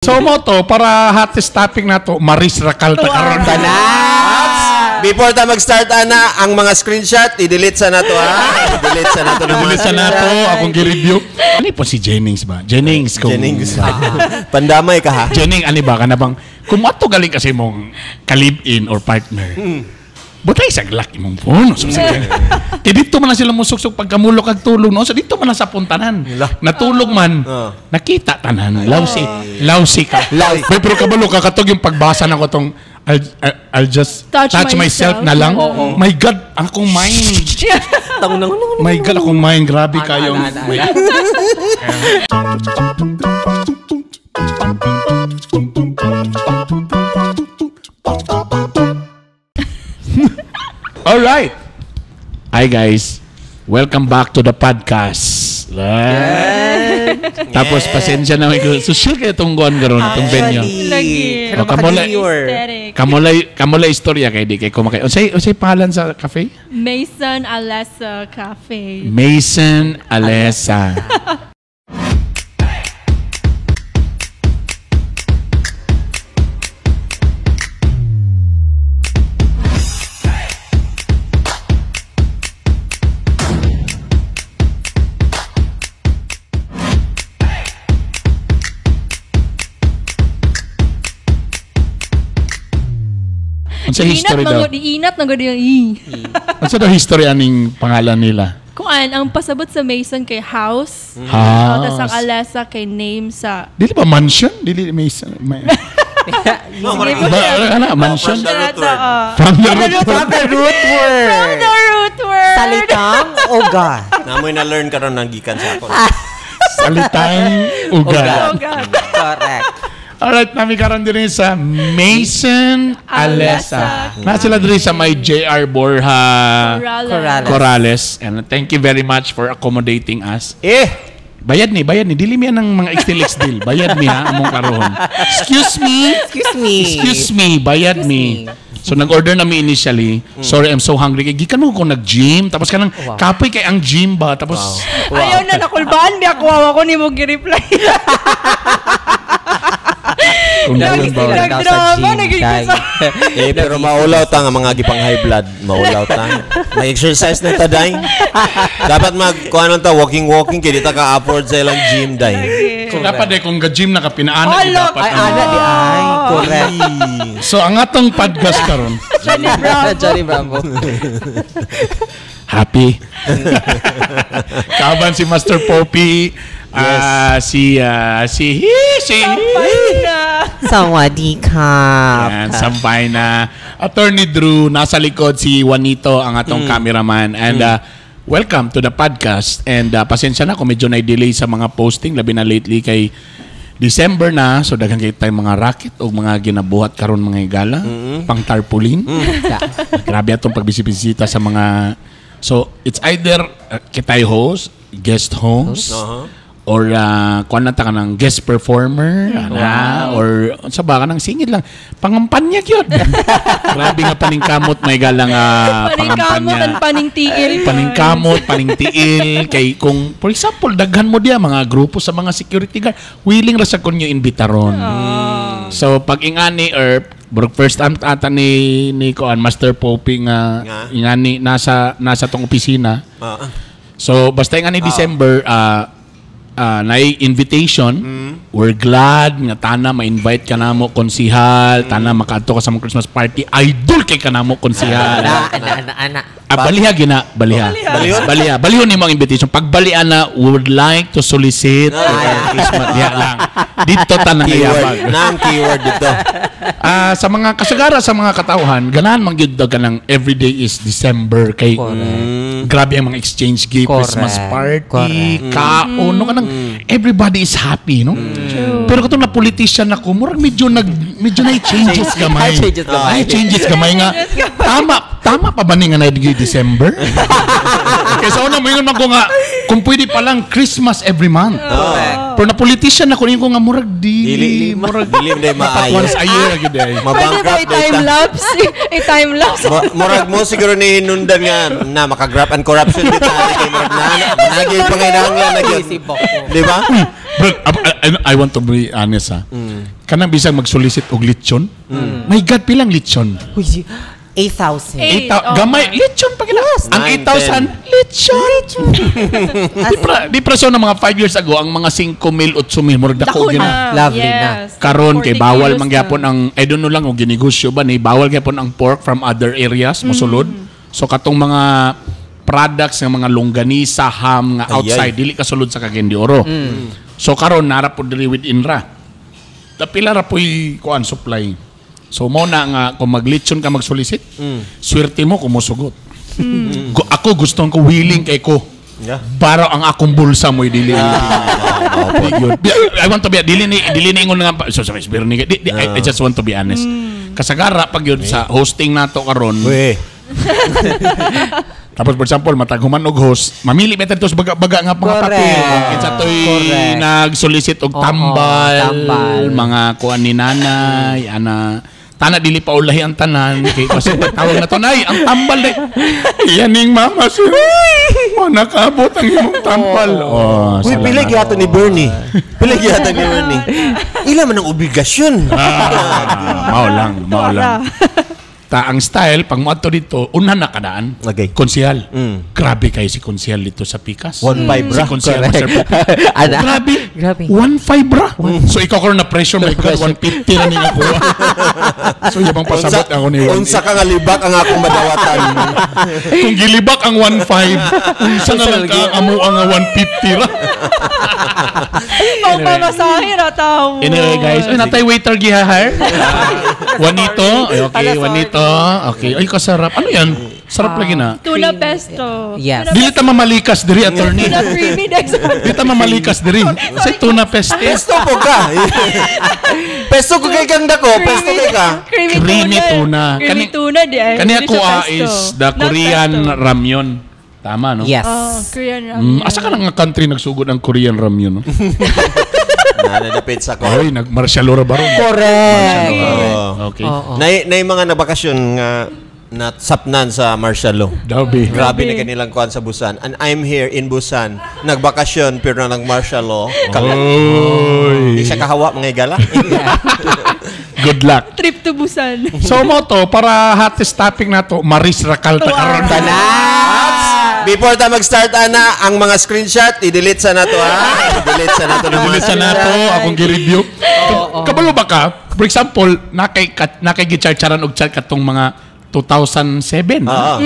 So mo to, para hottest topic na to, Maris Racal ta karon. Tanan! Before ta mag-start ana, ang mga screenshot i-delete sa nato ha. I-delete sa nato ng mga Dili sa nato, akong gi-review. Ano po si Jennings ba? Jennings kung Jennings. Pandamay ka ha. Jennings ani ba kana bang kung ato galing kasi mong kalib-in or partner. Butay sa glock imong phone. So, kay dito man na sila musuksok pagkamulok kag tulog no. So dito man na sa puntanan. Natulog man. Nakita tanan. Lousy. Lousy ka. Lousy. Pero, pero kabalo ka katog yung pagbasa nako tong I'll just touch myself na lang. My God, akong mind. Tang nang My God, akong mind. Grabe kayo. Ana, ana, All right. Hi guys. Welcome back to the podcast. Yeah. Tapos pasensya na may social kayo itong kuwan karon itong venue. Lagi. O, kamola, Aesthetic. kamola istorya kay di kay kumakay. Unsay pangalan sa cafe? Mason Alessa Cafe. Mason Alessa. Unsa history daw? Inat inat na gud yung i. Unsa daw history aning pangalan nila? Kuan ang pasabot sa Mason kay house. House. Tas ang Alessa kay name sa Dili ba mansion? Dili Mason. May, No, ba, ano, mansion? From the root word. From the root From the root word. From the root word. Salitang uga. Namoy na learn karon nang gikan sa ako. Salitang uga. Oh God. Correct. Alright, nami karon diri sa Mason Alessa. Alessa. Na sila diri sa may JR Borja Corrales. Corrales. Corrales. And thank you very much for accommodating us. Eh, Bayad ni, bayad ni. Dili mi ang mga XDL deal. Bayad mi ha, among karon. Excuse me. Excuse me. Excuse me, bayad Excuse me. So nag-order na mi initially. Sorry, I'm so hungry. Kay gikan mo ko nag-gym tapos kanang kapoy kay ang gym ba tapos Ayaw na nakulbaan biya kuha ako ni mo gi-reply. Kung Nag- ganun ba? Nagdrama, naging eh pero maulaw ta nga mga gipang high blood, maulaw ta. Mag-exercise na ta day. Dapat mag kuan ta walking walking kay di ta ka afford sa ilang gym day. So dapat eh kung ga-gym na ka pinaana Oh, di look. dapat. Ay, ana di ay. Correct. So ang atong podcast karon Johnny Bravo. Johnny Bravo. happy. Kaban si Master Poppy, si si si Sampay na. Sawadee ka. Yan, sampay na. Attorney Drew, nasa likod si Juanito, ang atong cameraman. And welcome to the podcast. And pasensya na kung medyo na-delay sa mga posting, labi na lately kay December na, so daghan kay tayong mga racket o mga ginabuhat karon mga higala, pang tarpaulin. Grabe atong pagbisibisita sa mga. So, it's either kitay host, guest host, or kuan na ta ka ng guest performer, ana, or sa ba ka ng singit lang. Pangampanya gyud. Grabe nga paningkamot may galang Paningkamot pangampanya. ang paningtiil. Paningkamot, paningtiil kay kung for example daghan mo diya mga grupo sa mga security guard, willing ra sa kunyo imbitaron. So pag ingani or burg first time ata ni kuan Master Poppy nga Nga. ingani nasa tong opisina. So basta ingani December naay invitation. We're glad nga tana ma-invite ka namo konsihal, tana makaadto ka sa mga Christmas party. Idol kay ka namo konsihal. Ana, ana, ana, ana. Ah, baliha gina, baliha. Balihon? Baliha. Balihon nimo ang invitation. Pagbalian na, we would like to solicit Christmas. Diha lang. Dito ta nang Keyword. iyabag. Nang keyword dito. Sa mga kasagara sa mga katauhan, ganahan man gyud daw ka ng everyday is December kay grabe ang mga exchange gift, Correct. Christmas party, Correct. kaon, no kanang everybody is happy, no? Pero katong na politician ako, murag medyo na changes gamay. Changes gamay. Ay, changes gamay nga. Tama pa ba ni nga na December? Kaysa una mo ingon man ko nga kung pwede pa lang Christmas every month. Correct. Pero na politician ako ko nga murag dili Dili murag dili day dapat maayo. once a year gyud ay. Pwede ba Mabankrupt day i-time ta. lapse? I-time lapse. Murag mo siguro ni hinundan nga na makagrab and corruption dito kay murag na nagi panginahanglan na gyud. Isip ako. Di ba? Bro, I want to be honest ha. Kanang bisag mag-solicit og lechon. My God, pilang lechon? Uy, 8,000. Eight, oh. Gamay, lechon pa gila. Ang Nine, 8,000, lechon. Di pra so na mga 5 years ago, ang mga 5 mil, 8 mil, murag dako Dako gyud na. na. Lovely na. Yes. Karon kay 40 bawal kilos man na. gyapon ang, I don't know lang kung ginegosyo ba ni, bawal gyapon ang pork from other areas mosulod. So katong mga products nga mga longganisa, ham nga Ay, outside ay. dili kasulod sa Cagayan de Oro. So karon nara pod diri within ra. Pila ra po'y kuan supply. So mo na nga kung maglechon ka magsolicit, swerte mo kung mosugot. Ako gusto ko, willing kay ko. Para ang akong bulsa mo'y dili. Di yun. I want to be dili ni ingon nga so sorry, ni di, di, I just want to be honest. Kasagara pag yun sa hosting nato karon. Uy. Tapos for example, matag human og host, mamili better to sa baga-baga nga mga papel. Kinsa to'y nag-solicit og tambal, tambal. Mga kuan ni nanay, ana tana dili pa ulahi ang tanan kay kasi tawag na to, "Nay, ang tambal day." Iyan ning mama sir. Wa nakaabot ang imong tambal. Oh, Uy, salamat. pila gyata ni Bernie. Pila gyata ni Bernie. Ila man ang obligasyon. Ah, mao lang, mao lang. Ta ang style pag moadto dito, una na kadaan. Okay. Konsehal. Grabe kay si konsehal dito sa Pikas. 1.5 Si ra. konsehal Master Pupi. Ana. Grabe. Grabe. 1.5 ra. So ikaw karon na pressure, my God, 150 ra ni ako. So yabang pasabot ako ni Unsa ka nga libak ang akong madawatan. Kung gilibak ang 1.5, unsa na lang ka amo ang 150 ra. Pagpamasahe ra tao. Anyway guys, ay natay waiter giha-hire. Juanito, ay, okay, Ala, sorry. Juanito. Okay. Ay kasarap. Ano yan? Sarap lagi na. Tuna pesto. Yes. Tuna Dili ta mamalikas diri, attorney. Tuna creamy next. Dili ta mamalikas diri. Sa tuna peste. Pesto po ka. Pesto ko kay kang dako, pesto kay ka. Creamy, Creamy tuna. tuna. Creamy tuna di ay. Kani Hindi ako siya pesto. is the Not Korean pesto. ramyun. Tama, no? Yes. Oh, Korean ramyun. Asa ka na nga country nagsugod ang Korean ramyun, no? Nanadapit sa ko. Oy, nag-martial law ra ba ron? Correct. Oo. Okay. Oo. Nay mga nabakasyon nga nasapnan sa martial law. Dabi. Grabe na kanilang kuan sa Busan. And I'm here in Busan. Nagbakasyon pero nang martial law. Oy. Di siya kahawa mga igala. Good luck. Trip to Busan. So mo to para hottest topic na to, Maris Racal ta karon. Before ta mag-start ana, ang mga screenshot i-delete sa nato ha. I-delete sa nato ng mga Dili sa nato akong gi-review. Kabalo ba ka? For example, nakay gicharcharan og chat katong mga 2007. Oo.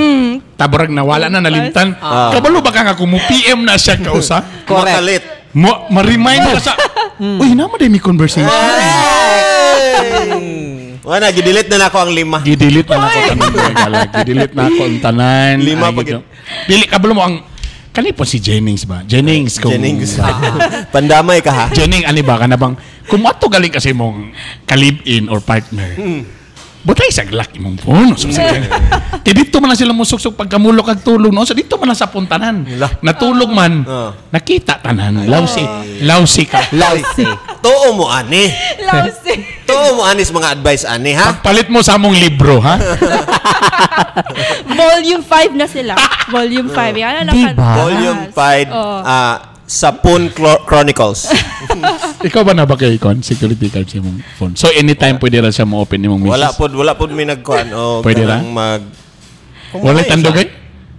Taborag nawala na nalimtan. Kabalo ba ka nga kung mo PM na siya kausa? Correct. Makalit. Mo ma-remind ka sa, "Uy, naman din mi conversation." Wala, gi-delete na nako ang 5. Gidelete na nako tanan mga gala. Gidelete na ako ang tanan. Lima Ay, pag- Dili kabalo mo ang kani po si Jennings ba? Jennings kung Jennings. Pandamay ka ha. Jennings ani ba ka na bang kung ato galing kasi mong kalib-in or partner. Butay sa glak imong phone. So, Kay dito man lang sila musuksok pagkamulok kag tulog no. So dito man lang sa puntanan. Natulog man. Nakita tanan. Lousy. Lousy ka. Lousy. Tuo mo ani. Lousy. Tuo mo ani sa mga advice ani ha. Palit mo sa among libro ha. Volume 5 na sila. Volume 5. Yan na Diba? Volume 5 Oo. Sapun Chronicles. Ikaw ba na ba kay Con? Security card sa imong phone. So anytime pwede ra siya mo open imong misis. Wala pod may nagkuan o Pwede ra? kanang mag Wala tandog eh.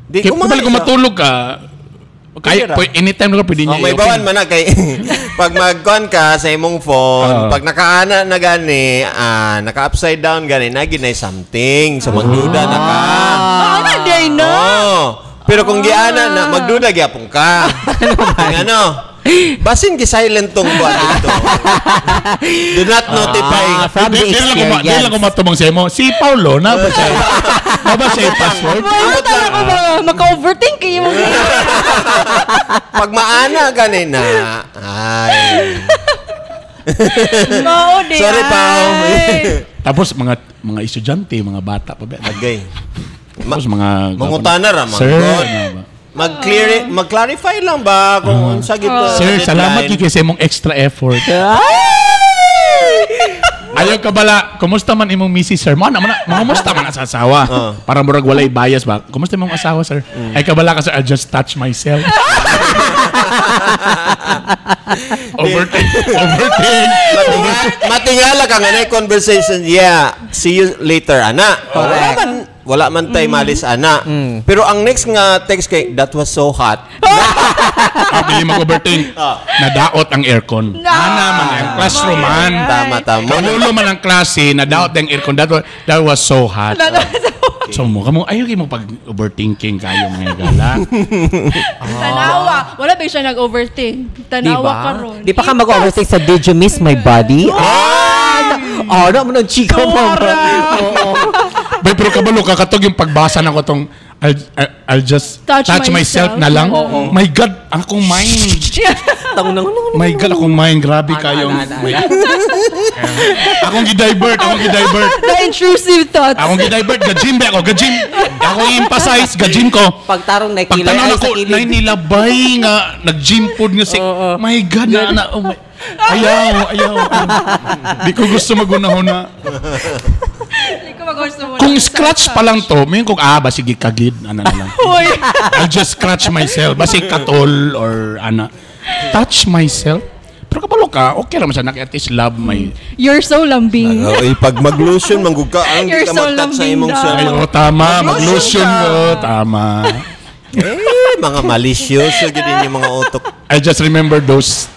Di Kaya kumangay kung siya. matulog ka, kaya, Pwede ra. anytime na ka pwede niya Oh, may i-open. bawan man na kay pag magkuan ka sa imong phone, pag nakaana na gani, naka upside down gani, na ginay something. So magduda na ka. Ah, ano, day na? Oh. Pero kung giana na, magduda gyapon ka. Ang ano? Basin gi silent tong buwan dito. Do not notify. Ah, from the Di lang ko di lang ko experience. matumang sa imo. Si Paulo na ba siya? Na ba siya yung password? Wala talaga ko mga maka-overthink kayo. Pag maana gani na, ay. Mao di. Sorry, Pao. ay. Tapos mga mga estudyante, mga bata pa ba? Agay. Tapos mga Mangutana ra man. Sir, God. ano ba? Mag-clear, mag-clarify lang ba kung unsa gito. Sir, salamat gyud kay sa imong extra effort. Ayaw ka bala, kumusta man imong misis, sir? Mo na man, kumusta man sa asawa? Para murag walay bias ba? Kumusta imong asawa, sir? Ay kabala ka, sir, I just touch myself. Overthink. Overthink. Matingala ka nga na conversation. Yeah, see you later, ana. Correct. Wala man tay malis, ana. Pero ang next nga text kay, "That was so hot." Ah, dili mag-overthink. Nadaot ang aircon. No. Ana man ang classroom man. Tama, tama. Kamulo man ang klase, nadaot ang aircon. That was so hot. So mo, kamo ayaw kay mo pag overthinking kayo, mga gala. Tanawa. Wala ba siya nag-overthink? Di Tanawa ba? karon. Di pa ka mag-overthink sa "Did you miss my body?" Ah! Oh, no, mo nang chika mo. Oo. Bay, pero kabalo ka katog yung pagbasa na ko tong "I'll just touch Touch myself" myself na lang. My God, akong mind. Tang nang My God, akong mind. Grabe Ana, kayong. ana, ana, My Akong gi-divert, akong gi-divert. The intrusive thoughts. Akong gi-divert, ga-gym ba ako, ga-gym. Ako i-emphasize, ga-gym ko. Pagtarong na kilay Pagtanaw ay na sa ko, kilid. nay nilabay nga, nag-gym pod nga si, my God, na, oh my, ayaw, ayaw. Di ko gusto magunahuna. Hindi ko mag-gusto mo. Kung scratch pa lang to, may kung, ah, basig kagid, ana na lang. Uy. I'll just scratch myself. Basig katol or ana. Touch myself. Pero kabalo ka, okay raman sa at least love my. You're so lambing. Oy, pag mag-lotion, manggug ka, ang di You're ka so mag-touch sa lambing imong daw. self. Ay, oh, tama. Mag-lotion ko. Tama. Eh, mga malisyoso gid yung mga utok. I just remember those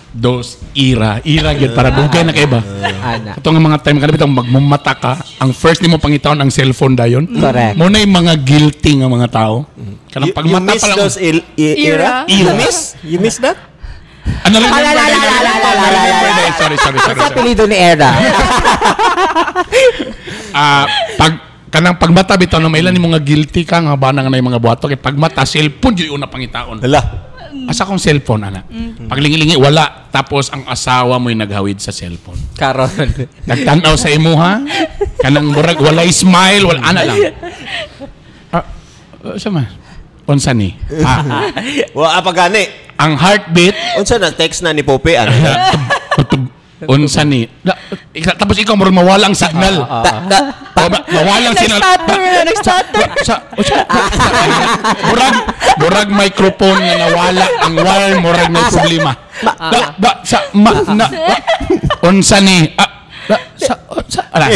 era. Era gyud para dugay na kay ba. Ana. Ito nga mga time kada bitong magmumata ka, ang first nimo pangitaon ang cellphone dayon. Correct. Mo na yung mga guilty nga mga tao. Kanang You pagmata miss pa lang. those era? Era. You miss? You miss that? Ano, remember Ala, ala, na, ala, ala, ala, ala, remember na. Sorry, sorry, sorry. Sa Sorry. apelido ni Era. Ah, pag kanang pagmata bitaw na mailan nimo nga guilty ka nga bana nga na yung mga buhato kay pagmata cellphone jud una pangitaon. Hala. Asa kong cellphone, ana? Paglingilingi wala, tapos ang asawa mo'y naghawid sa cellphone. Karon. Nagtanaw sa imuha, kanang murag walay smile, wala ana lang. Ah, sa man? Unsa ni? Ah, Wa pa gani. Ang heartbeat. Unsa na text na ni Pope ano? Unsa ni? Tapos ikaw murag mawala ang signal. Ta, ta, Oh, mawala ang signal. Nag-stutter na, nag-stutter. Sa, murag microphone nga nawala ang wire, murag may problema. Da, da, sa, ma, na, wa. Unsa ni? Ah, da, sa, sa, ala.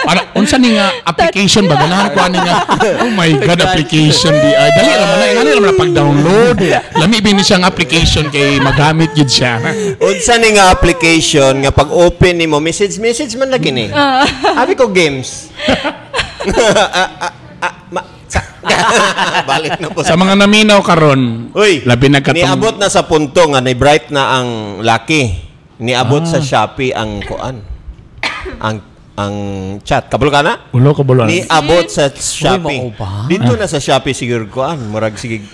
Para, unsa ni nga application ba? Ganahan ko ani nga. Oh my God, application di ay. Dali ra man na, dali ra man na pag-download. Lami bini siyang application kay magamit gid siya. Unsa ni nga application nga pag open nimo message message man lagi ni. Abi ko games. Ah, ah, ah, ma, sa. Balik na po. Sa mga naminaw karon, Uy, labi na katong niabot na sa punto nga ni bright na ang laki. Niabot sa Shopee ang kuan. Ang chat. Kabalo ka na? Ulo ko bulo. Niabot sa Shopee. Uy, mao ba? Dito na sa Shopee siguro kuan, murag sige.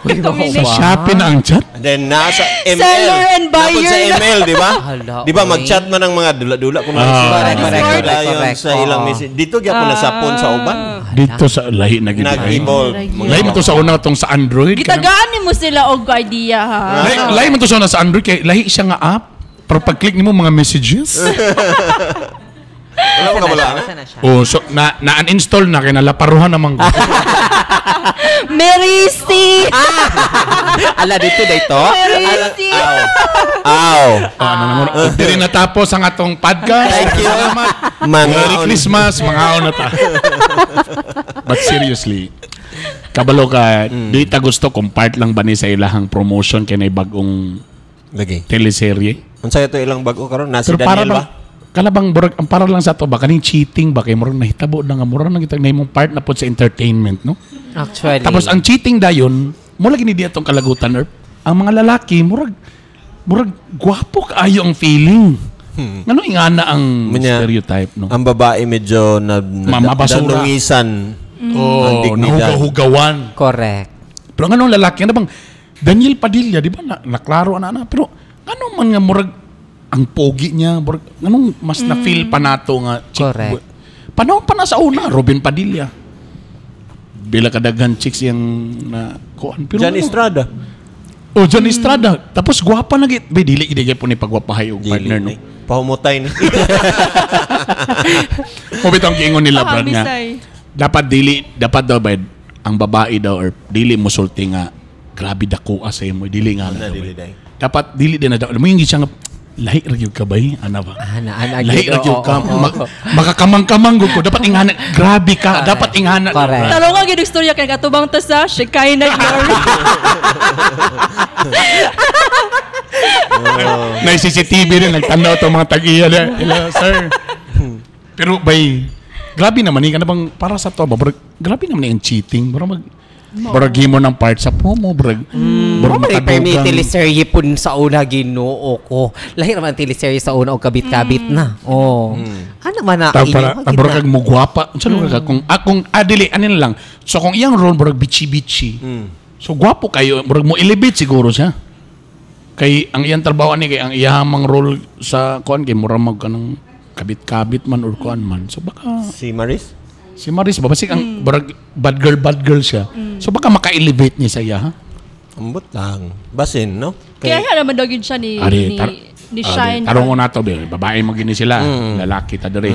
Uy, mao Sa ba? Shopee na ang chat? And then nasa ML. Seller and Napod sa buyer na. ML, di ba? Hala, Di ba oy. mag-chat man ang mga dula-dula kung Ah. Correct, correct, correct, Dayon correct. sa ilang Oo. message. Dito gyapon na sa phone sa uban. Dito sa lahi na gid. Nag-evolve. Lahi mo to sa una tong sa Android. Gitagaan ni mo sila og idea ha. Lahi mo to sa una sa Android kay lahi siya nga app. Pero pag-click nimo mga messages. Wala mo ka wala na? Asa na siya? Oh, so na na uninstall na kay nalaparuhan naman ko. Mary C. Ala dito dito. Mary C. Aw. Aw. Oh, ano naman. Oh, diri natapos ang atong podcast. Thank you. Salamat. Mga Merry Christmas, mga na ta. But seriously, kabalo ka, di ta gusto kung part lang ba ni sa ilahang promotion kay nay bagong Lagi. teleserye. Unsa ito ilang bago karon? Na si Pero para Daniel bang, ba? kalabang murag ang para lang sa ato ba kaning cheating ba kay murag nahitabo na nga murag nang kitag nahimong part na pod sa entertainment, no? Actually. Tapos ang cheating dayon, mo lagi ni di atong kalagutan erp. Ang mga lalaki murag murag gwapo kaayo ang feeling. Ngano ingana ang Munya, stereotype, no? Ang babae medyo na, Mabasura. danungisan. Ang Oh, dignidad. nahugahugawan. Correct. Pero nganong lalaki ano bang Daniel Padilla, di ba? Na, naklaro ana ana pero ngano man nga murag ang pogi niya, murag nganong mas na feel pa nato nga chick. Correct. Panahon pa na sa una, Robin Padilla. Bila kadaghan chicks yang na kuan pero John ano? Estrada. Oh, John Estrada. Tapos gwapa na gid. Be dili gid po ni pagwapahay og partner, no. Dili, ni. Pahumutay ni. Mo bitong giingon nila Brad nga. Pahamisay. Dapat dili dapat daw ba ang babae daw or dili musulti nga Grabe dako sa imo, dili nga Na na. dili day. Dapat dili din na daw. Mo yung siya nga lahi ra gyud ka bay, ana ba? Ana, ana, Lahi gyud, ra gyud oo, ka. oo, oo. Makakamang-kamang gud ko. Dapat ingana. Grabe ka. Dapat ingana. Correct. Talong nga gid istorya kay katubang ta sa Shekinah glory. Na CCTV rin nagtanaw to mga tag-iya niya. Ila, sir. Pero bay, grabe naman eh. Kana bang para sa to ba? Barag, grabe naman eh ang cheating. Barang mag barag himo ng part sa promo, barag barag May permi makadugang. teleserye po sa una Ginoo ko. Lahi naman ang teleserye sa una og kabit-kabit na. Oh. Ano man na Ta para inyo, ta barag kag mo gwapa. Unsa lugar ka kung akong adili ani na lang. So kung iyang role barag bitchy-bitchy. So gwapo kayo, barag mo elevate siguro siya. Kay ang iyang trabaho ani kay ang iyang mang role sa kuan kay mura mag kanang kabit-kabit man or kuan man. So baka Si Maris? Si Maris ba basig ang barag bad girl siya. So baka maka-elevate niya sa iya ha. Ambot lang. Basin, no? Kaya nga naman daw gid siya ni Ari, ni, ni Shine. Tarong na to be, babae mo gini sila, lalaki ta diri.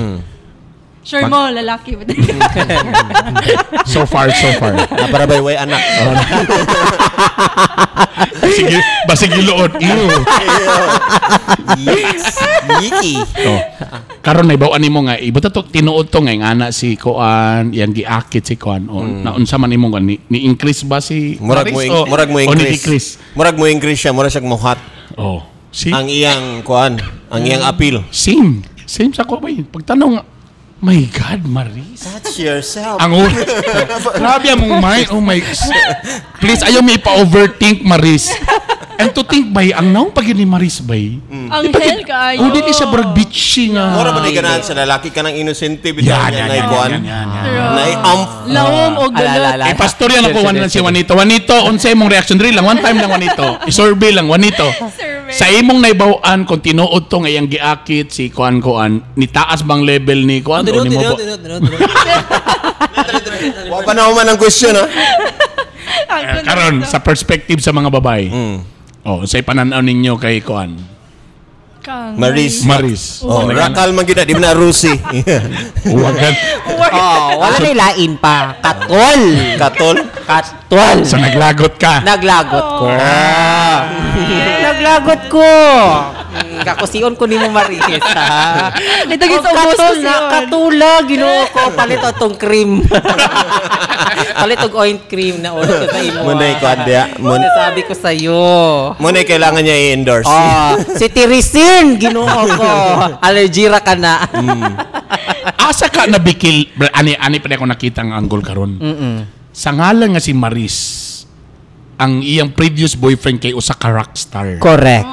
Sure mo lalaki. So far, so far. Ah, para bay way anak. Sige, basig giluod. Ew. Yes. Yiki. Oh. Karon na ibaw nimo nga ibo ta to tinuod to nga ngana si Kuan, yang giakit si Kuan o naunsa man imo nga ni increase ba si Murag mo Maris o- murag mo o ni increase. decrease? Murag mo increase siya, murag siya mo hot. Oh. Si Ang iyang kuan, ang iyang appeal. same. Same sa ko bay. Pagtanong, my God, Maris. Touch yourself. Ang ulo. Grabe ang mong mind. Oh my. Please, ayaw may ipa-overthink, Maris. And to think, bay, ang naong pag ni Maris, bay. Ang hell kaayo. Oh, dili siya barag bitchy nga. Mura ba ni ganahan sa lalaki ka ng innocente bitaw Yan, niya yan, na yan, kuan. yan, yan, yan. Na amp. Lawom og Ala, ala, dulot. ala. Eh, pastor yan ako, one lang si Juanito. Juanito, unsay imong reaction? Diri lang, one time lang, Juanito. I-survey lang, Juanito. Survey. Sa imong naibaw-an, kung tinuod to nga iyang giakit si Kuan Kuan, ni taas bang level ni Kuan? O ni mo ba- Wa pa na human ang question ha. Ang Eh, karon sa perspective sa mga babae. Oh, unsay pananaw ninyo kay Kuan? Kang Maris. Maris. Oh, rakal man gyud na, di man na rusi. Uwagan. Oh, wala na lain pa. Katol. Katol. Katol. So naglagot ka. Naglagot ko. Naglagot ko. Kakusion ko nimo Maris ha. Nito gid sa ubos Katol ko na katula Ginoo ko palit atong cream. Palit og oint cream na ulo ko sa imo. Munay kuan diya. Mun sabi ko sa iyo. Munay kailangan niya i-endorse. Oh, si Tirisin, Ginoo ko. Allergy ra ka na. Asa ka nabikil ani ani pa ako nakita ang angle karon. Sa ngalan nga si Maris, ang iyang previous boyfriend kay usa ka rockstar. Correct.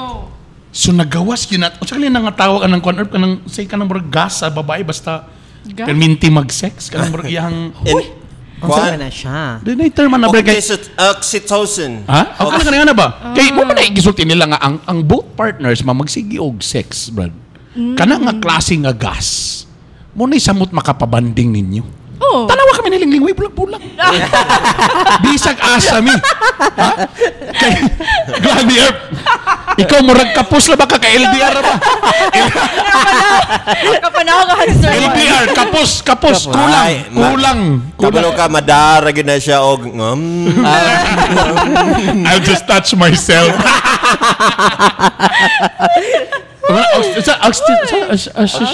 So nagawas yun at unsa kali nga tawag anang kuan herb kanang say kanang murag gas sa babae basta Gas? perminti mag-sex kanang murag iyang In, Unsa kuan. man na siya? Di term na bre kay Oxytocin. Ha? O kana kana ba? Kay mo man na gisulti nila nga ang both partners ma magsige og sex, brad. Kana nga klase nga gas. Mo na samot makapabanding ninyo. Oh. Tanawa kami nilingling, way bulag-bulag. Bisag asa mi. Ha? Kay, grabe, Erp. Ikaw, murag kapos na ba ka kay LDR ba? Kapanaw ka sir. LDR, kapos, kapos, kulang, Ay, kulang, Kabalo kulang. ka madara gyud na siya og I'll just touch myself.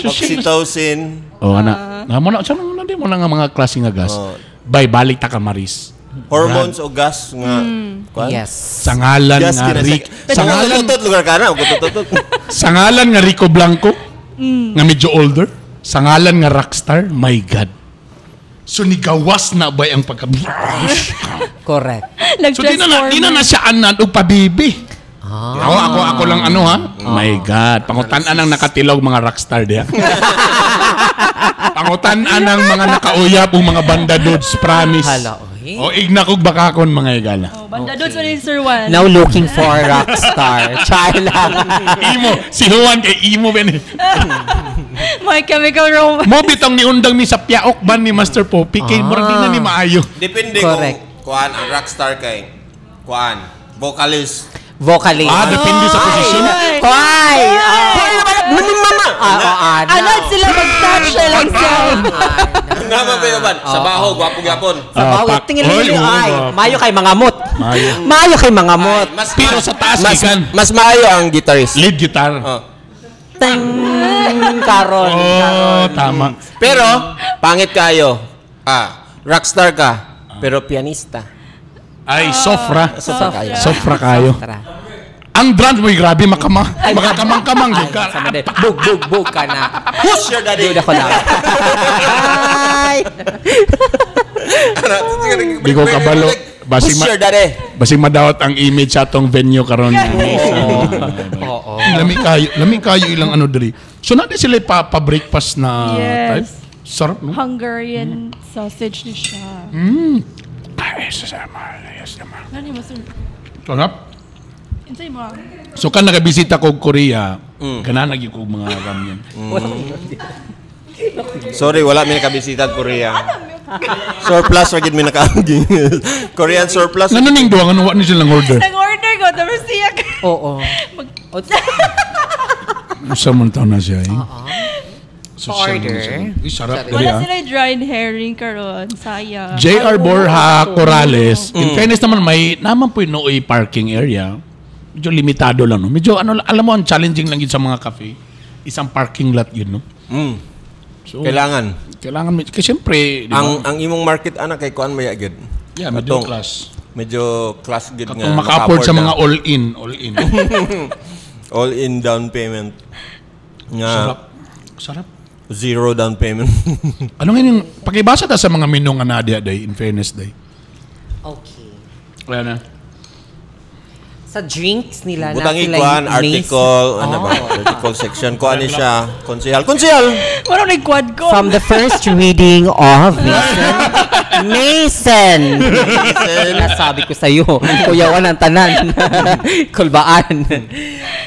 Oxytocin. Oh, ana. Na mo na, sa na di mo na nga mga klase nga gas. Oh. Bay balik ta ka Maris. Hormones o gas nga kuan. Yes. Sa ngalan Gas nga kina Rick, sa ngalan Tutot lugar ka na, tutot. sa ngalan nga Rico Blanco nga medyo older, sa ngalan nga rockstar, my God. So nigawas na ba ang pagka Correct. So di na na siya anan og pabibi. Ako lang ano ha. My God, pangutan-an ang nakatilog mga rockstar diha. Pangutan-an ang mga nakauyap o mga banda dudes, promise. Hala, oy. O igna kog bakakon mga igala. Oh, banda doon sa ni Sir Juan. Now looking for a rock star. Char lang. Imo, si Juan kay imo ben. My Chemical Romance. Mo bitong niundang mi sa piaok ban ni Master Poppy kay murag di na ni maayo. Depende Correct. kung kuan ang rockstar kay kuan vocalist. Vocalist. Ah, depende sa posisyon. Hoy! Ah. Mama. Ah, oo, ana. Anad sila mag-touch na lang self. Naman kayo ba? Sa baho, gwapo gyapon. Sa Ah, bawi, tingin Oy, ninyo oo, ay. gwapo. Mayo kay mga mot. Mayo. Mayo kay mga mot. Mas Pero sa taas, mas, ikan. mas maayo ang guitarist. Lead guitar. Oh. Teng karon. Oh, Karon. tama. Pero pangit kayo. Ah, rockstar ka, pero pianista. Ay, sofra. Sofra kayo. Sofra kayo. Tara. Ang drums mo, grabe, makama. Makakamang-kamang. Ay, sama din. Bug, bug, bug ka na. Who's your daddy? Dude ako lang. Ay! Di ko kabalo. Basig Who's your daddy? Basig madawat ang image sa atong venue karon. Oo. Lami kayo ilang ano diri. So natin sila pa breakfast na Yes. type. Sarap, no? Hungarian sausage ni siya. Ay, sasama. Yes, naman. Ano mo, sir? Sarap. Insay mo. So kan nakabisita ko Korea, ganahan lagi ko mga ramyun. Sorry, wala mi nakabisita Korea. Surplus ra gid mi nakaagi. Korean surplus. Ngano ning duwa ngano wa ni silang order? Nag-order ko, tapos siya ka. Oo. Sa man taon na siya eh. Social Order. na siya. Uy, sarap diri Wala ah. sila dried herring karon. Sayang. JR Borja Corrales. In fairness naman, may naman po yung nooy parking area. Medyo limitado lang, no? Medyo, ano, alam mo, ang challenging lang yun sa mga cafe. Isang parking lot yun, no? So, Kailangan. Kailangan, kasi siyempre, di ba? Ang imong market ana kay kuan maya gid. Yeah, middle Katong class. Medyo class gid nga. Katong maka-afford sa na. mga all-in, all-in. All in down payment. Nga Sarap. Sarap. Zero down payment. Ano nga yung, pakibasa ta sa mga menu nga nadia, day, in fairness, day. Okay. Wala na. Sa drinks nila na Butang sila ikuan, yung article, ano ba? Oh. Article section. Kuan ni siya. Konsehal. Konsehal! Wala nag-quad ko. From the first reading of Mason. Mason! Nasabi ko sa'yo, kuyawan ang tanan. Kulbaan.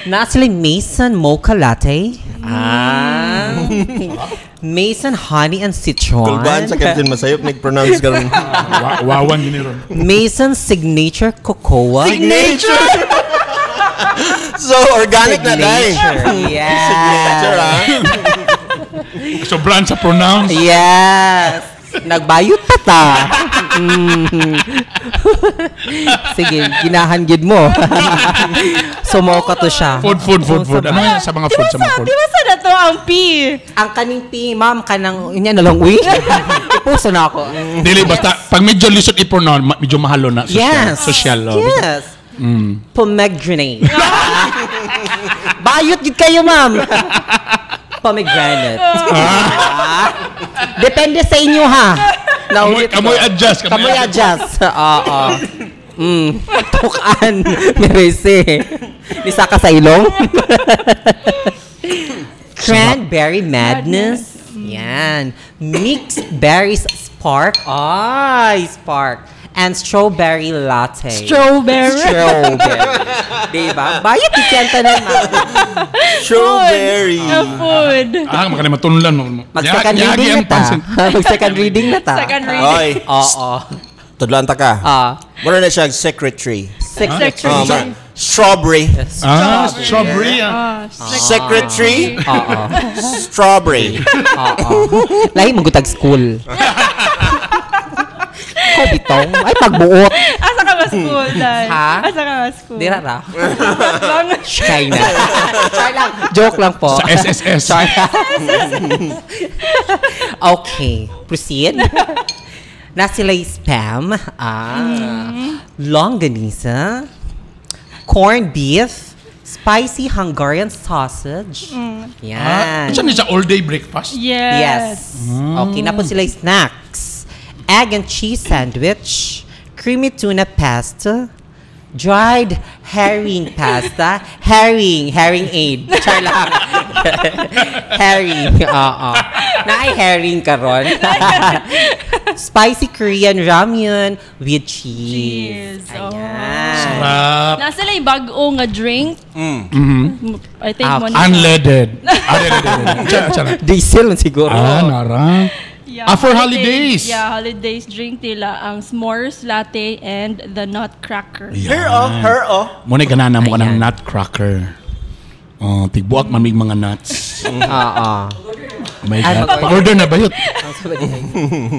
Na sila Mason Mocha Latte. Ah. Mason Honey and Citron. Kulbaan sa Captain Masayop, nag-pronounce karon. Wawan yun ron. Mason Signature Cocoa. Signature! So, organic na dai. Signature. Yes. Signature, ah. Sobrang sa pronounce. Yes. Nagbayot pa ta. Sige, ginahan gid mo. Sumoka to siya. Food, food, food, food. Ano yan sa mga food, sa mga food? Di ba sa na to ang P? Ang kaning P, ma'am, kanang, yun na lang, uy. Ipuso na ako. Dili, basta, pag medyo lisod i-pronounce, medyo mahalo na. Social. Yes. Social. Oh. Yes. Pomegranate. Bayot gid kayo, ma'am. Pomegranate. Ah. Depende sa inyo, ha. Kamoy, Naulit ko. kamoy adjust. Kamoy adjust. Oo. Tukan. Merese. Nisaka sa ilong. Cranberry Madness. Yan. Mixed berries spark. Ay, spark. And strawberry latte. Strawberry. Strawberry. Diba? Bayot ikenta naman. Strawberry. Ang food. Ah, makalimatunlan. Mag-second reading na ta. Mag-second reading na ta. Second reading. Oy, Oo. tudlan ta ka. Ah. Mura na siya secretary. Secretary. Strawberry. Ah, strawberry. Ah. Ah, Secretary. Oo. Strawberry. Oo. Lahi magutag school. Ko bitong. Ay, pagbuot. Asa ka ba school, Dad? Ha? Asa ka ba school? Dira ra. Bang. Shy na. Char lang. Joke lang po. Sa SSS. Char. Okay. Proceed. Na sila spam. Ah. Longganisa. Corned beef. Spicy Hungarian sausage. Ah, Yan. saan siya all-day breakfast? Yes. Yes. Okay, na po sila yung snacks. Egg and cheese sandwich, creamy tuna pasta, dried herring pasta, herring, herring aid. Char lang. Herring, oo. Naay herring karon. Spicy Korean ramyun with cheese. Cheese, oh. Ayan. Sarap. Nasa lang yung bago nga drink. I think Ah, mo na. Unleaded. Ah, di, di, di, di. Tsara, tsara. Diesel man siguro. Ah, nara. Yeah, Ah, for holidays. Yeah, holidays drink nila ang s'mores latte and the nutcracker. Her oh, her oh. Muna ganana mo ka ng Ayan. nutcracker. Oh, tigbuak mamig mga nuts. Oo. Oh my Ay, God. mag-order. Pag-order na ba yun? Ang sabad niya.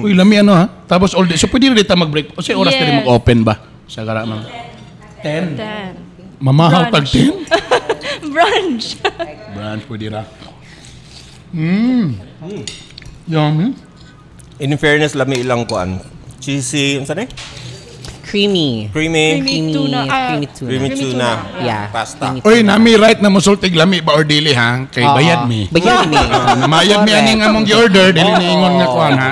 Uy, lami ano ha? Tapos all day. So pwede rin ta mag-break. O sa oras na rin Yes. mag-open ba? Sa gara mga 10. 10. Mamahaw tag Brunch. 10? Brunch. Brunch pwede ra. Mmm. Yummy. In fairness, lami ilang kuan. Cheesy, unsa ni? Creamy. Creamy. Creamy Creamy tuna. Ah, creamy tuna. Creamy tuna. Yeah. Pasta. Creamy Uy, nami right na musultig lami ba or dili ha? Kay Oo. bayad mi. Bayad mi. Ah, namayad mi Correct. aning among gi-order dili niingon nga kuan ha.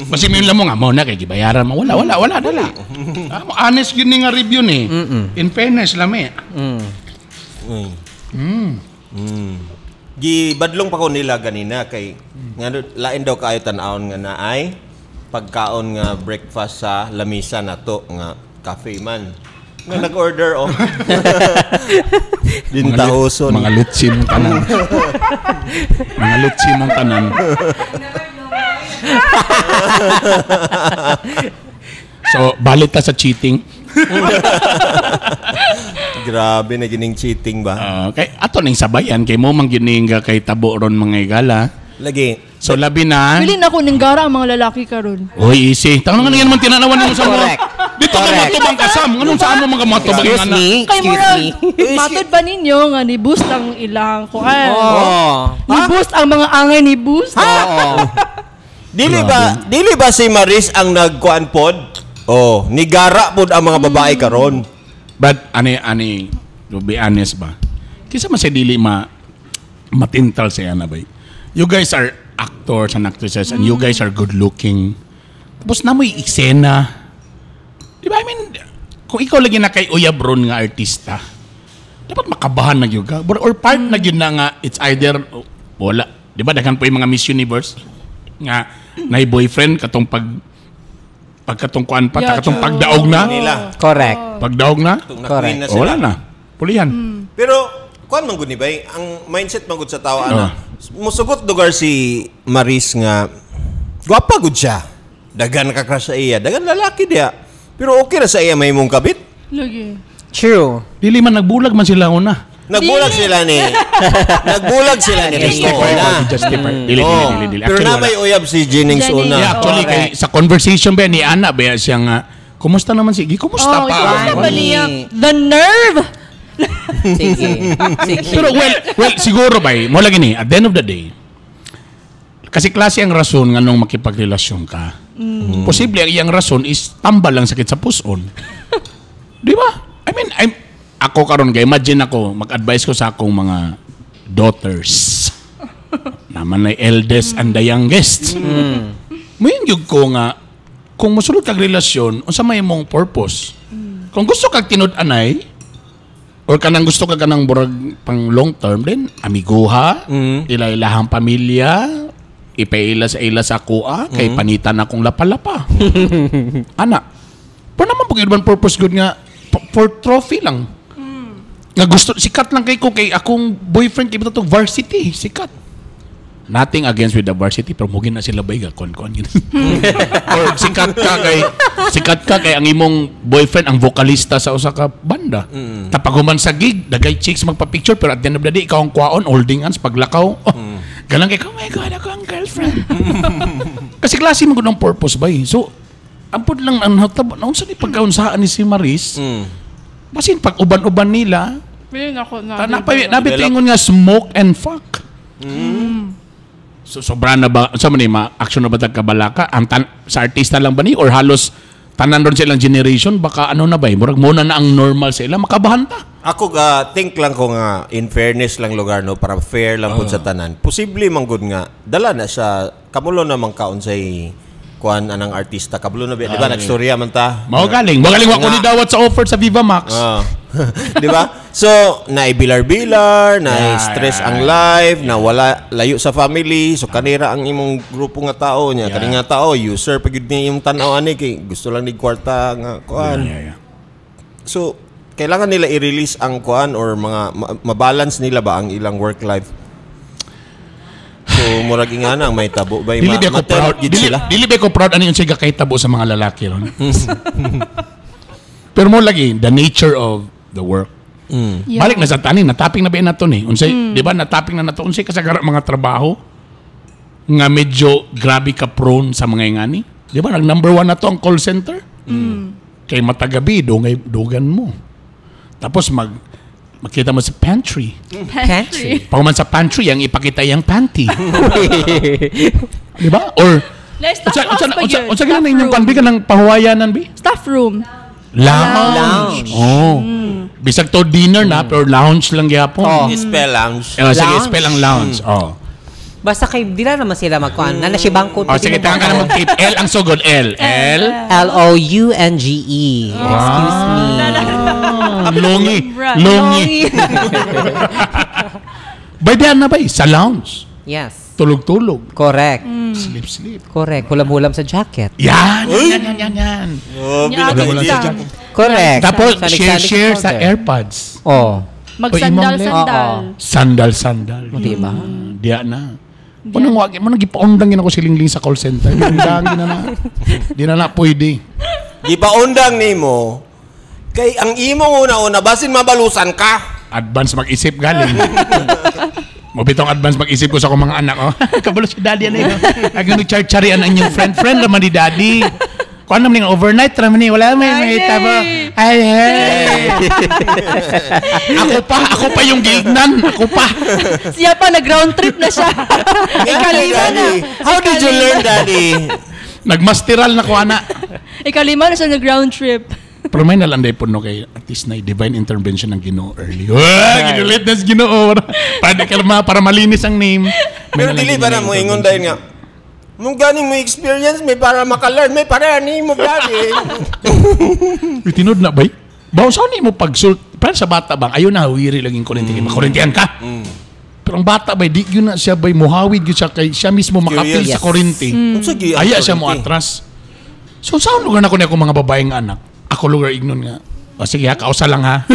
Basi mi mo nga mo na kay gibayaran mo. Wala wala wala dala. Ah, mo honest yun ni nga review ni. In fairness lami. Mm. Mm. Gibadlong pa ko nila ganina kay nga lain daw kaayo tan-awon nga naay pagkaon nga breakfast sa lamisa nato nga cafe man. Nga nag-order oh. Dintahoson. Mga litsin mong tanan. Mga litsin mong tanan. So, balit ta sa cheating. Grabe na gining cheating ba? Ah, kay ato ning sabayan kay mo man gining kay tabo ron mga igala. Lagi. So labi na. Pili na ko ning gara ang mga lalaki karon. Uy, easy. Tangan nga naman tinanawan nimo sa mga. Correct. Dito ka Correct. matubang kasam. Nganong saan mo mga matubang Excuse anak? me. Kay Excuse murag me. matod ba ninyo nga ni boost ang ilang kuan? Oo. Ni boost ang mga angay ni boost. Oo. Dili ba si Maris ang nagkuan pod? Oh, nigara pod ang mga babae karon. But ani ani to be honest ba? Kisa man sa dili ma matintal sa ana ba? You guys are actors and actresses and you guys are good looking. Tapos na mo'y eksena. Di ba? I mean, kung ikaw lagi na kay uyab ron nga artista, dapat makabahan na gyud ka. Or part na gyud na nga it's either oh, wala. Di ba daghan po yung mga Miss Universe nga nay boyfriend katong pag pagkatong kuan pa Yeah, katong true. pagdaog na. Nila. Correct. Pagdaog na. Tung Correct. na-queen na Oh, sila. wala na. Pulihan. Pero kuan man gud ni bay, ang mindset man gud sa tao ana. Ah. Musugot lugar si Maris nga gwapa gud siya. Dagan ka crush sa iya, dagan lalaki diya. Pero okay ra sa iya may mong kabit. Lagi. True. Dili man nagbulag man sila una. Nagbulag sila ni Nagbulag sila ni Risto Justify, una. justify. Dili, dili, Oh, dili, dili. Pero Actually, na may wala. uyab si Jennings Jennings. una. Yeah, actually, kay, Correct. sa conversation ba ni Ana ba siya nga, kumusta naman si, kumusta Oh, pa? kumusta ba Wala. niya? The nerve! Sige. Sige. Pero well, siguro ba, mo lagi ni, at the end of the day, kasi klase ang rason nga nung makipagrelasyon ka. Posible ang iyang rason is tambal lang sakit sa puson. Di ba? I mean, ako karon kay imagine ako, mag-advise ko sa akong mga daughters. Naman ay eldest and the youngest. Mayon gyud ko nga kung mosulod kag relasyon, unsa may imong purpose? Kung gusto kag tinud-anay or kanang gusto ka kanang burag pang long term din, amiguha, ila-ilahang pamilya, ipaila sa ila sa kuha, kay panitan akong lapalapa. Ana. Pero naman pag ibang purpose good nga for trophy lang. Nga gusto sikat lang kay ko kay akong boyfriend kay tong varsity, sikat. Nothing against with the varsity pero mugin na sila bay kon kon yun. Or sikat ka kay ang imong boyfriend ang vokalista sa usa ka banda. Tapag human sa gig, dagay chicks magpa-picture pero at the end of the day ikaw ang kwaon holding hands paglakaw. Oh, Galang kay oh my God, ako ang girlfriend. Kasi klase mo gud ang purpose ba eh. So, ampod lang ang hatabo. Naunsa ni pagkaunsaan ni si Maris? Basin pag uban-uban nila, Pili na ko na. ta, nabi tingon nga smoke and fuck. So sobra na ba sa man ni ma action na ba tag kabalaka ang sa artista lang ba ni or halos tanan ron sa ilang generation baka ano na ba eh, murag muna na ang normal sa ila makabahan ta. Ako ga think lang ko nga in fairness lang lugar no para fair lang pud sa tanan. Posible man gud nga dala na sa kamulo na man kaon say kuan anang artista kabulo na ba di ba nagstorya man ta. Mao galing, mao galing wa ko ni dawat sa offer sa Viva Max. Ah. di ba? So, naibilar-bilar, na-stress Yeah, ang life, na wala layo sa family, so kanira ang imong grupo nga tao niya, kani nga tao user pag gyud niya imong tan-aw ani kay gusto lang ni kwarta nga kuan. Yeah. So, kailangan nila i-release ang kuan or mga mabalance nila ba ang ilang work life. So, murag ingana ang may tabo ba Dili ba ko proud? gid Dili, sila. dili ba ko proud ano yung siya kay tabo sa mga lalaki ron? Pero mo lagi the nature of the work. Balik na sa tani, nataping na ba nato ni? Unsay, di ba nataping na nato unsay kasagara mga trabaho nga medyo grabe ka prone sa mga ingani? Di ba nag number one na to ang call center? Kay matagabi dungay dugan mo. Tapos makita mo sa pantry. Pantry. Pag man sa pantry, ang ipakita yung panty. Di ba? Or Like, staff unsa house unsa pa unsa yun. unsa Staff gina inyong room. kwan bi kanang pahuwayanan bi? Staff room. Lounge. Lounge. Oh. Bisag to dinner na pero lounge lang gyapon. Oh. Spell lounge. Eh, sige, Lounge. spell ang lounge. Oh. Basta kay dila naman sila magkuan. Na na si bangko. Oh, sige, tangan ka na mag-tip. L ang sugod. L. L. Lounge. Excuse me. Ah, longi. Right. Longi. By the na ba? Sa lounge. Yes. Tulog-tulog. Correct. Sleep, sleep. Correct. Hulam-hulam sa jacket. Yan, yan, yan, yan, yan. Oh, Yeah, Wala, wala sa exam. jacket. Correct. Tapos, Salik-salik share-share sa folder. AirPods. Oh. Magsandal-sandal. Oo. Sandal, sandal. Di ba? Diya na. Mo nang wag mo nang gipaundang gina ko si Lingling sa call center. Giundang gina na. Di na na pwede. Gipaundang nimo kay ang imong una-una basin mabalusan ka. Advance mag-isip galing. Mabitong advance mag-isip ko sa akong mga anak. Oh. Kabalo si daddy ano yun. Ag nagchar-charian ang inyong friend. Friend naman ni daddy. Kuan naman yung overnight raman ni wala may may Ay, tabo. Ay hey. Ako pa yung giignan. Ako pa. Siya pa, nag-round trip na siya. Ikalima na. How did you learn, Daddy? Nagmasteral na ko ana. Ikalima na siya nag-round trip. Pero may nalanday po no kay at least na divine intervention ng Ginoo early. Wah, ginulit na sa Ginoo. Para, para, para malinis ang name. May Pero nalang dili ba na divine mo ingon intervention. dahil nga Mung ganing mo experience may para maka-learn may para ni mo daddy. Uy, tinod na ba? Bawo saan mo pagsult? Para sa bata bang, ayaw na hawiri laging kurinti. Mm. Makurintian ka. Pero ang bata ba, di yun na siya ba, muhawid yun siya kay siya mismo makapil Curious. sa kurinti. Unsa gyud ang Aya siya mo kurinti? atras. So saan lugar na ko niya akong mga babaeng anak? Ako lugar ignon nga. O sige ha, kausa lang ha.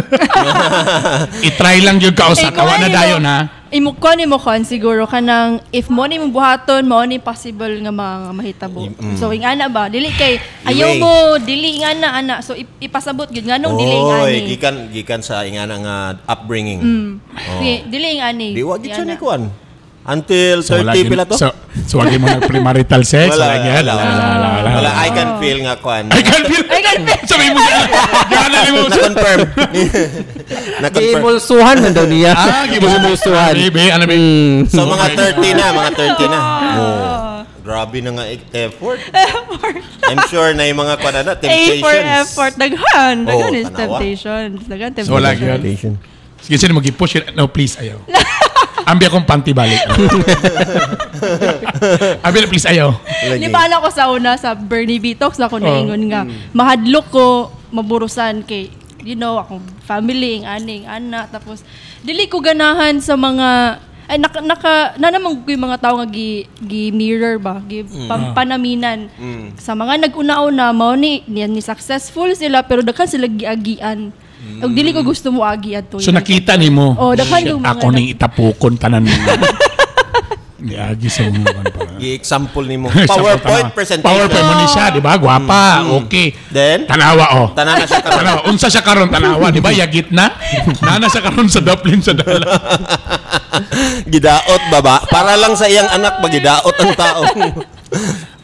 I-try lang yun kausa. Eh, Kawa na kuha dayon ha. Imo kuan imo kuan siguro kanang if mo ni mong buhaton mao ni possible nga mga mahitabo. So ingana ba dili kay ayaw Iway. mo dili ingana ana so ipasabot gyud nganong dili Oy, ingani. gikan gikan sa ingana nga upbringing. Sige, dili ingani. Di wa gid siya Ingana. ni kuan. Until So, wala 30 yun- pila to? So wala mo nag-premarital sex? Wala, wala, wala, wala, wala, Wala, I can feel nga kuan. I can feel. I can feel. Sabi mo siya. Gana mo. Na-confirm. Na-confirm. Gimulsuhan man daw niya. Ah, Gimulsuhan. Baby, ano ba? So mga 30 na, mga 30 na. Oh. Grabe na nga effort. I'm sure na yung mga kuan na A temptations. for effort. Daghan. Daghan Oh, is tanawa. temptations. Daghan temptations. So, wala yun. Sige, sino mag-push yun? No, please, ayaw. Ambi akong panty balik. Ambi na, please, ayaw. Di ba alam ko sa una sa Bernie Vitox ako Oh. naingon nga mahadlok ko maburusan kay you know akong family ing aning anak tapos dili ko ganahan sa mga ay naka, naka na naman ko yung mga tao nga gi, gi mirror ba gi panaminan sa mga nag-una-una mao ni, ni ni successful sila pero daghan sila giagian ug dili ko gusto mo agi adto. So nakita ni mo. Oh, daghan Shit, yung mga ako ning itapukon tanan mo. Niagi sa mga kan para. Gi-example nimo. PowerPoint presentation. PowerPoint mo ni siya, di ba? Gwapa, okay. Then? Tanawa, oh. Tanan na siya karon. Tanawa. Unsa siya karon tanawa, di ba? Yagit na. Nana siya karon sa Dublin sa dala. Gidaot baba. Para lang sa iyang anak magidaot ang tao.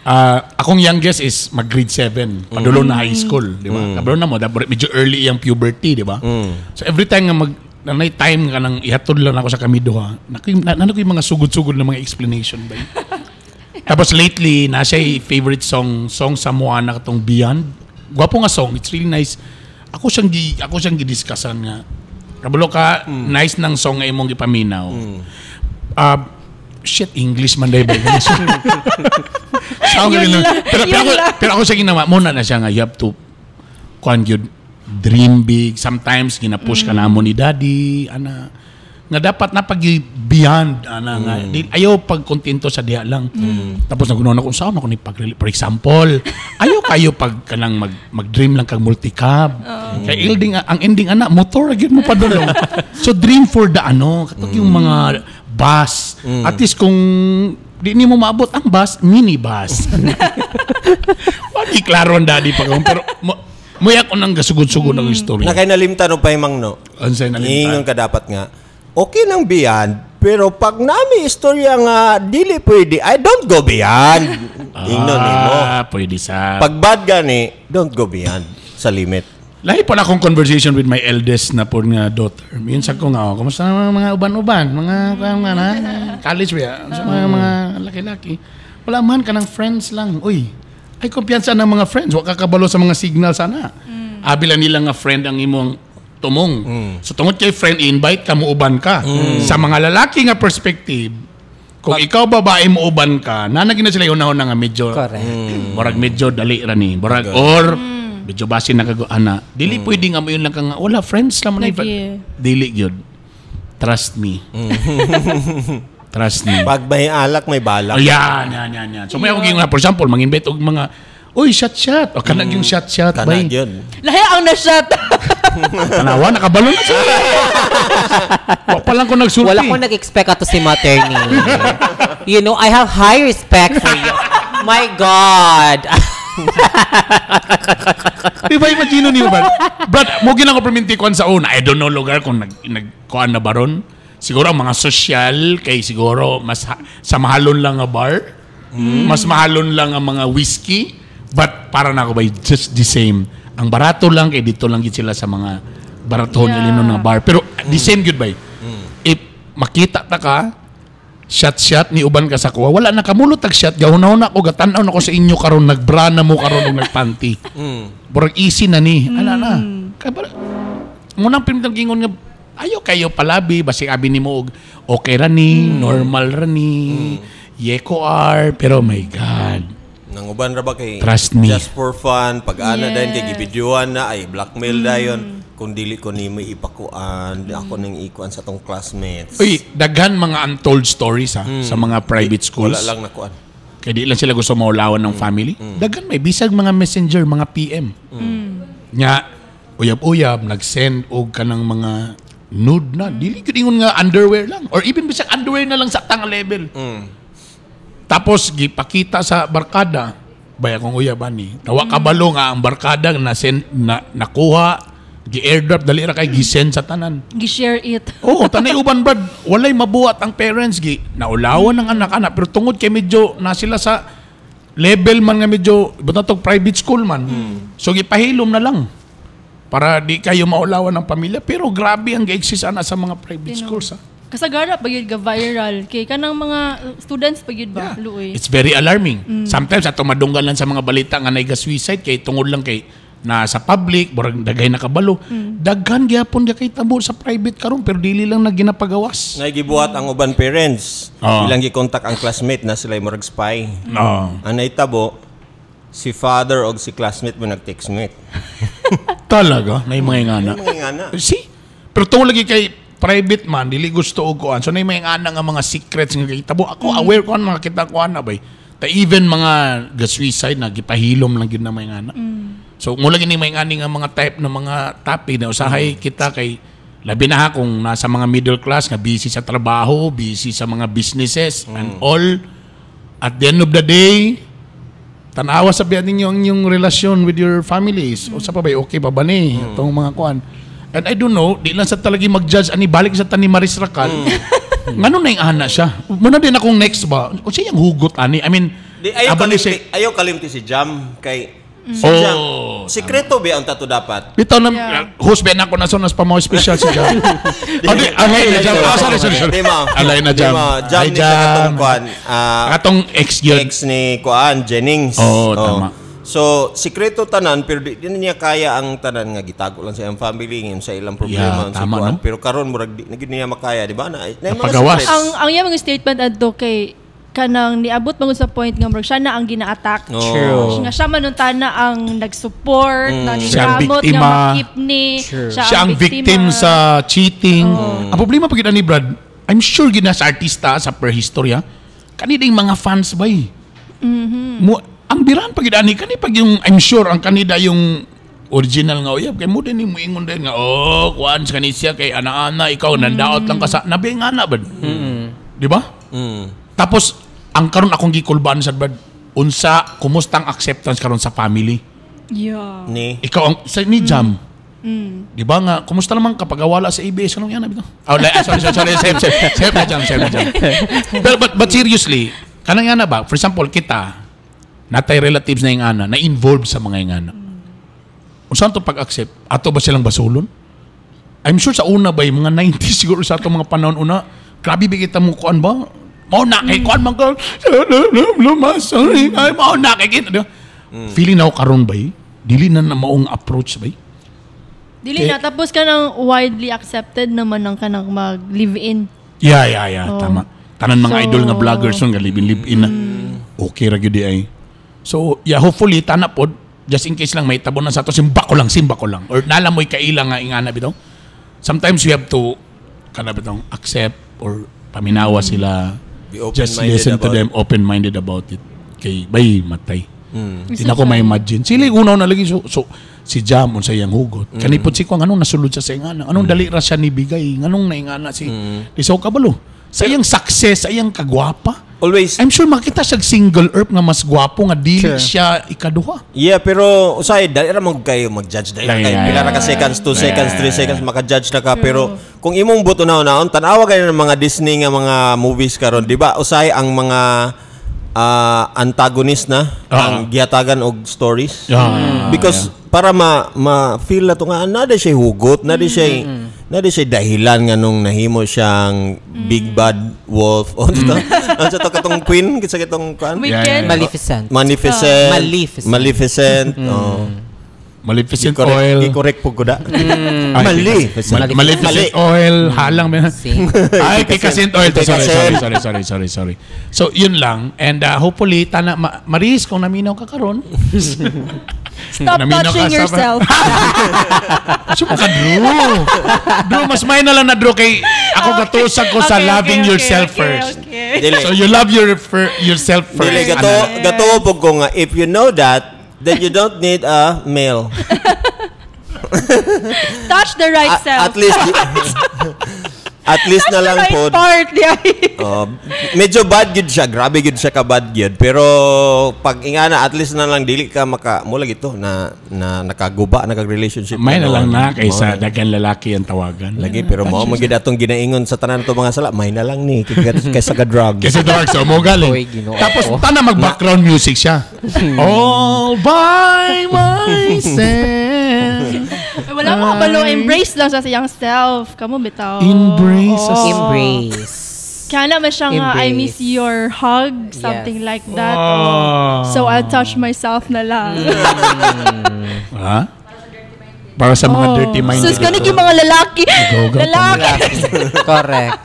Ah, akong youngest is mag grade 7, padulong na high school, di ba? Kabalo na mo, dapat medyo early iyang puberty, di ba? So every time nga mag nanay time nga nang ihatod lang ako sa kami duha, na, ko yung mga sugod-sugod na mga explanation ba? Tapos lately, na siya favorite song, song sa Moana katong Beyond. Gwapo nga song, it's really nice. Ako siyang gidiscussan nga. Kabalo ka, nice ng song nga imong gipaminaw. Ah, shit, English man day ba? Sa Yun lang. lang, Pero, pero, yun ako, lang. pero ako sa ginawa, muna na siya nga, you have to, kuan yun, dream big. Sometimes, gina-push ka na mo ni daddy, ana, nga dapat na pag beyond, ana, nga, di, ayaw pagkontento sa diha lang. Tapos nagunaw na kung saan ako ni pag for example, ayaw kayo pag kanang mag-dream lang kag multicab. Kay ending, ang ending ana, motor gyud mo padulong. So dream for the ano, katong yung mga bus. At least kung di nimo maabot ang bus, minibus. Wagi klaro ang daddy pa kung pero Moy ako nang gasugod-sugod ang istorya. Nakay nalimtan o pahimang no. Unsay nalimtan? Ingon ka dapat nga. Okay nang beyond, pero pag nami istorya nga dili pwede, I don't go beyond. Ingnon nimo. Ah, pwede sa. Pag bad gani, don't go beyond sa limit. Lahi pa na akong conversation with my eldest na po nga daughter. Minsan ko nga, oh, kumusta na mga uban-uban? Mga, mga na, college ba? Sa mga laki-laki. Wala man, kanang friends lang. Uy, ay kumpiyansa ng mga friends. Wa ka kabalo sa mga signal sana. Abi lang nila nga friend ang imong tumong. So tungod kay friend, invite ka, muuban ka. Sa mga lalaki nga perspective, kung ikaw babae muuban ka, nanagin na sila yung una nga medyo Correct. Murag medyo dali ra ni. Murag or medyo basin na kago ana. Dili pwede nga mo yun lang ka nga wala friends lang man Lagi. Dili gyud. Trust me. Trust me. Pag may alak, may balak. Oh, yan, yan, yan, yan. So may ako gingon, for example, mangimbite og mga, uy, shot shot. O kanang yung shot shot Kana bay. gyud. Lahi ang na-shot. Tanawa nakabalo na siya. Wa pa lang ko nagsulti. Wala ko nag-expect ato si Materni. I have high respect for you. My God. Di ba imagine niyo ba? Brad, mo ginang ko perminti kuan sa una. I don't know lugar kung nag nagkuan na baron. Siguro ang mga social kay siguro mas sa mahalon lang nga bar. Mas mahalon lang ang mga whiskey. But para na ako ba just the same. Ang barato lang kay dito lang gid sila sa mga baraton yeah. Nga bar. Pero the same gyud bay. If makita ta ka shot shot ni uban ka sa kuha, wala na kamulot tag shot, gahuna-huna ko, gatan-aw na ko sa inyo karon, nagbra na mo karon og nagpanty. Murag easy na ni. Ala na. Kay bara munang pimtang gingon nga ayo kayo palabi basi abi nimo og okay ra ni, normal ra ni, yeko ar, pero my God. Nang uban ra ba kay Trust me. Just for fun, pag ana dayon kay Yes. gibidyuhan na ay blackmail dayon kung dili ko nimo ipakuan, ako ning ikuan sa tong classmates. Uy, daghan mga untold stories ha, sa mga private schools. Wala lang nakuan. Kaya di lang sila gusto maulawan ng family. Daghan may bisag mga messenger, mga PM. Nya, uyab-uyab, nag-send og kanang mga nude na. Dili gyud ingon nga underwear lang. Or even bisag underwear na lang sa tang level. Tapos gipakita sa barkada, baya kong uyab ani. Nawa kabalo nga ang barkada na send na nakuha, gi-airdrop dali ra kay gi-send sa tanan. Gi-share it. Oo, tanay uban brad, walay mabuhat ang parents gi. Naulawan ang anak-anak pero tungod kay medyo na sila sa level man nga medyo buta tog private school man. So gipahilom na lang para di kayo maulawan ng pamilya pero grabe ang gi-exist ana sa mga private schools ha. Kasagara pag yun ga viral kay kanang mga students pag yun ba Yeah. luoy. It's very alarming. Sometimes ato madunggan lang sa mga balita nga naiga suicide kay tungod lang kay na sa public murag daghay nakabalo. Daghan gyapon gyud kay tabo sa private karon pero dili lang na ginapagawas. Naigibuhat ang uban parents. Oo. Ilang gikontak ang classmate na sila murag spy. Oo. Ang naitabo, si father og si classmate mo nag-textmate. Talaga, may mga ingana. Mga ingana. See? Pero tungod lagi kay private man, dili gusto og kuan. So nay may ingana nga mga secrets nga gitabo. Ako aware ko ana makita ko ana bay. Ta even mga ga-suicide na gipahilom lang gyud na may ingana. So mo lagi ni may ingani nga mga type ng mga topic na usahay kita kay labi na ha kung nasa mga middle class nga busy sa trabaho, busy sa mga businesses and all. At the end of the day, tanawa sa biyan ninyo ang inyong relasyon with your families. O sa pa ba, okay pa ba ni? Itong mga kuan. And I don't know, di lang sa talaga mag-judge, ani balik sa tani Maris Racal. Ngano na yung ana siya? Muna din akong next ba? O siya yung hugot ani. I mean, Di ayaw aban ni kalimti, siya- ayaw kalimti si Jam kay si Oh, Jam. Sikreto ba ang tato dapat? Bitaw na, Yeah. host ba na ako na sa nas pamaw special si Jam. Oh, di, alay na Jam. Ah, sorry, sorry, sorry. Di mo. Alay na Di Jam. mo. Jam Hi, ni siya katong kuan. Ah, Katong ex yun. ex ni kuan Jennings. Oo, tama. So, sikreto tanan pero di niya kaya ang tanan nga gitago lang sa iyang family ngayon sa ilang problema Yeah, sa tama, kuan. no? Pero karon murag di na gyud niya makaya, di ba? Na, na mga Napagawas. secrets. Ang iyang mga statement adto kay kanang niabot man gud sa point nga murag siya na ang gina-attack. Oo. True. Nga siya man tana ang nag-support, na Siya ang nikamot nga biktima. makip ni. True. Siya ang victim sa cheating. Ang problema pag ni Brad, I'm sure gina sa artista sa per historya, kanila yung mga fans ba eh. Mo, ang biran pag ani kani pag yung I'm sure ang kanida yung original nga uyab kay mo din mo ingon din nga oh kuan sa kani siya kay ana-ana ikaw nandaot lang ka sa nabi nga na ba. Di ba? Tapos ang karon akong gikulbaan sa Brad, unsa kumusta ang acceptance karon sa family? Ni Ikaw ang sa ni Jam. Di ba nga, kumusta naman kapag wala sa ABS? Anong yan? Bitaw? Oh, sorry, sorry, sorry. Save, save. Save na Jam, save na Jam. Pero, but seriously, kanang yan na ba? For example, kita, natay relatives na yung ana, na involved sa mga yung ana. Unsa to pag-accept? Ato ba silang basulon? I'm sure sa una ba, yung mga 90s siguro sa atong mga panahon una, grabe ba kita mo kuan ba? Mao na kay kuan man ka. Sorry, ay mao na kay kita. Di ba? Feeling na ako karon ba eh? Dili na na maong approach ba eh? Dili na tapos kanang widely accepted naman ang kanang mag live-in. Yeah, Oh. tama. Tanan mga idol nga vloggers nga live in live in na. Okay ra gyud di ay. So, yeah, hopefully tana pod just in case lang may tabo na sa ato, simba ko lang, simba ko lang. Or nala mo'y kaila nga ingana bitaw. Sometimes you have to kana bitaw accept or paminawa sila. Be Just open-minded listen to about them, open-minded about it. Kay bay matay. Di na ko ma-imagine. Sila yung unaw na lagi. So si Jam, unsa iyang hugot. Kanipod si Kwang, anong nasulod siya sa ingana? Anong dali ra siya nibigay? Anong naingana si... Di sa kabalo. Sa iyang success, sa iyang kagwapa. Always. I'm sure makita siya single earth nga mas gwapo nga dili siya ikaduha. Yeah, pero usay dali ra man kayo mag-judge dali ra kayo. Pila ra ka seconds, 2 seconds, 3 seconds maka-judge na ka, pero kung imong buto na naon tan-awa kayo ng mga Disney nga mga movies karon, di ba? Usay ang mga antagonist na ang gihatagan og stories. Because para ma ma-feel na to nga na di siya hugot, na di siya dahilan nga nung nahimo siyang big bad wolf. O to. Ano sa to katong queen kinsa katong kuan? Weekend. Yeah. Maleficent. Maleficent. Maleficent. Maleficent. Oh. Maleficent Correct, oil. I-correct po ko da. Ay, Maleficent. Maleficent Mali. oil. Halang. See? Ay, Picasent oil. Sorry, sorry, Picasent. sorry, sorry, sorry, sorry. So, yun lang. And hopefully, tana, Maris, kung naminaw ka karon, Stop Naminaw ka touching yourself. Suma ka, Drew. Drew, mas may na lang na, Drew, kay ako gatusag ko sa loving yourself first. Okay. Dili. So, you love yourself first. Dili gato Ano? gato po ko nga if you know that, then you don't need a male. Touch the right self. At least na Touch the lang right po. part. Yeah. Oh, medyo bad gyud siya, grabe gyud siya ka bad gyud. Pero pag ingana at least na lang dili ka maka mo lagi to na na nakaguba na kag relationship. May na lang na kaysa Mao na. daghan lalaki ang tawagan. Lagi pero mao man gyud atong ginaingon sa tanan to mga sala, may na lang ni kaysa ka drugs. Kasi drugs, so mo galing. Oy, Ginoo Tapos, ko. tana mag-background music siya. All by myself. Eh, wala mo kabalo. Embrace lang siya sa iyang self. Kamo bitaw. Embrace Oo. us. Embrace. Kaya naman siya nga, I Embrace. miss your hug, something like that. Oh. So I'll touch myself na lang. Ha? Para sa mga dirty minded. Sus, kanig yung mga lalaki. Go, go, Lalaki. Correct.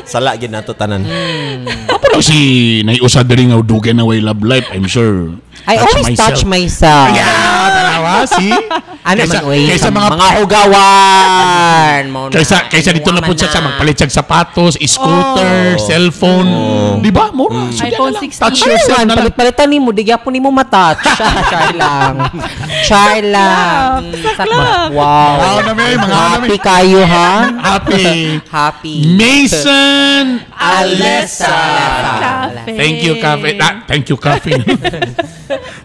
Sala gyud nato tanan. Apo daw si naiusa diri nga dugay na way love life, I'm sure. I always touch myself. Yeah, tanawa, see? Ano Kaysa- man, oy, kaysa sa mga mga hugawan. Mao na. Kaysa dito na po siya sa magpalit siyag sapatos, scooter, cellphone. Di ba? Mura. So, iPhone yan na lang. 16. Touch Ano yourself man, na lang. palit-palitan nimo, di gyapon nimo matouch. Char lang. Char lang. Saklap. Wow. Mga na may, mga na may. Happy kayo, ha? Happy. Happy. Mason Alessa. Cafe. Thank you, Cafe. Ah, thank you, Cafe.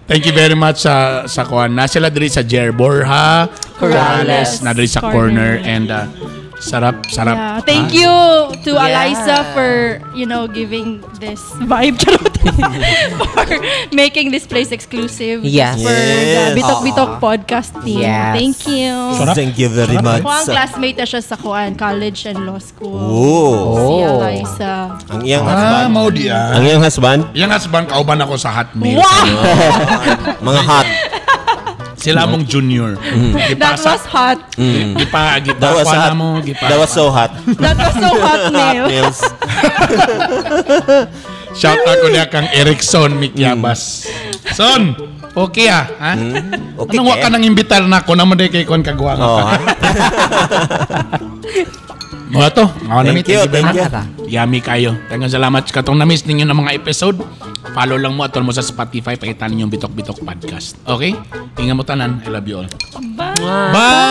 Thank you very much sa kuan. Na sila diri sa Jer Borja, Corrales. na diri sa corner Corner. and sarap, sarap. Yeah. Thank you to Eliza for, giving this vibe. Charot. For making this place exclusive. Yes. For the Bitok Bitok podcast team. Yes. Thank you. Sarap. Thank you very much. Kuan classmate na siya sa Kuan College and Law School. Oh. Si Oh. Eliza. Ang iyang Ah, husband. mao di ah. Ang iyang husband, Yang husband kauban ako sa Hotmail. Wow! mga hot. Sila mong junior. That Gipasa. was hot. Gipa, gipa, That was kuan hot. na mo, gipa. That was so hot. That was so hot, Hot Neil. nails. Shout out ko niya kang Erickson Mikyabas. Son, okay ah. Ha? Okay Anong wa ka kaya? nang imbitar na ako naman kay kon kagwa nga Oh, ka. ha? Mga to, mga nami, Thank you, very thank much. you. Yummy kayo. Thank you, salamat. Katong na-miss ninyo ng mga episode, follow lang mo at mo sa Spotify, pakita ninyo yung Bitok Bitok Podcast. Okay? Tingnan mo tanan. I love you all. Bye. Bye!